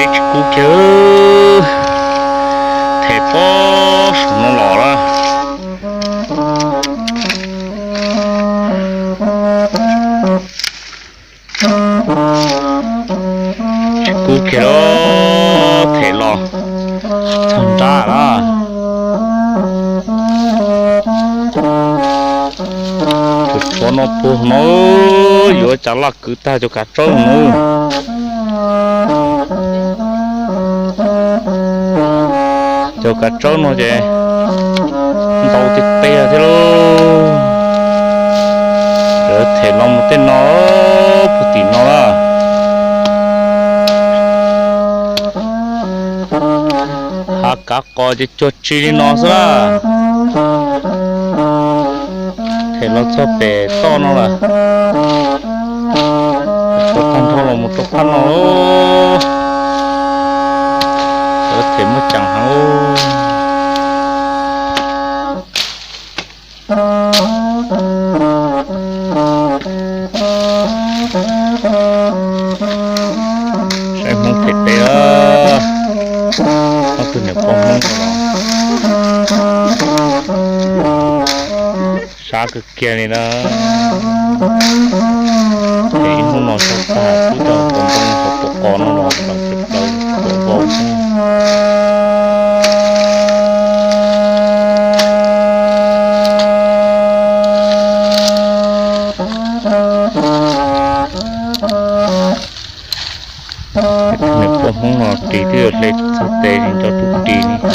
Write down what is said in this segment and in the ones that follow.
Teb tsis kub kiag, them pob saum no los lawm. Tsis kub kiag, them los txog nrab lawm. Tus tshuav no puag no yuav cas laj kwv tag cov kav tsawb no. Cov kav tsawb no ces ntau tiag tiag thiab lauj. Lawv them los mus tej no, puag tim no lawm. Hav kav qos ces cuag tsi li no xwb lawm. Them los txog pem toj no lawm. Tshuav tag nrho los mus rau phab no. Lawv them muaj ceem heev. Saib Hmoob them peb, ob tug niam pog Hmoob ko los sab kawg kiag li na. Ces ib hnub no tso tag twb tau tus ntoo hauv paus qos no los lawm tsis plaws tuam vau xwb. Niam pog Hmoob no ris twb yuav hle txog tes tsis nco tus ris li.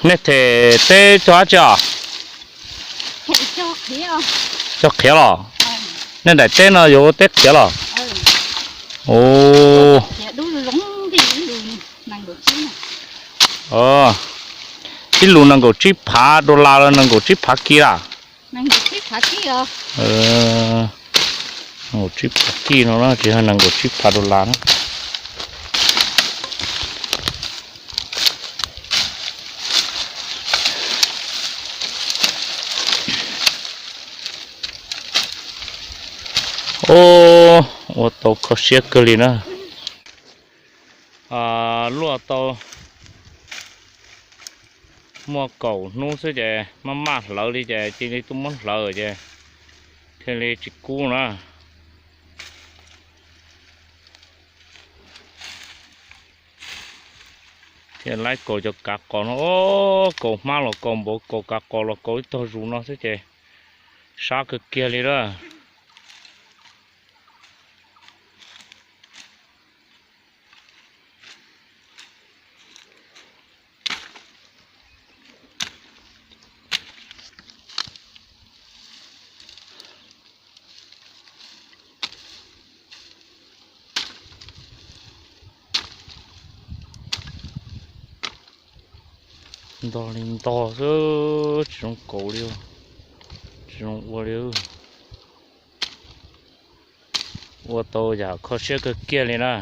Nej them teb cog dab tsi os? Cog qhiav los? Nej daim teb no yuav ua teb qhiav los? Ua, Ib lus nees nkaum tsib phav dollar los nees nkaum tsib phav kij lawm? Nees nkaum tsib phav kij no na, tsis yog nees nkaum tsib phav dollar na. Ua tau kho siab kawg li na. Luaj tau muaj kaum hnub xwb ces maj maj hlawv li ces cia li tuaj muab hlawv ces thiaj li tsis kub na. Thiaj li kaus cov kav qos no, kaus hmab los kaus npaum, kaus kav qos los kaus ib tog zus no xwb ces sab kawg kiag li lawm. Ntog li ntog xwb, tsis zoo kaus li, tsis zoo ua li. Ua tau yam kho siab kawg kiag li na.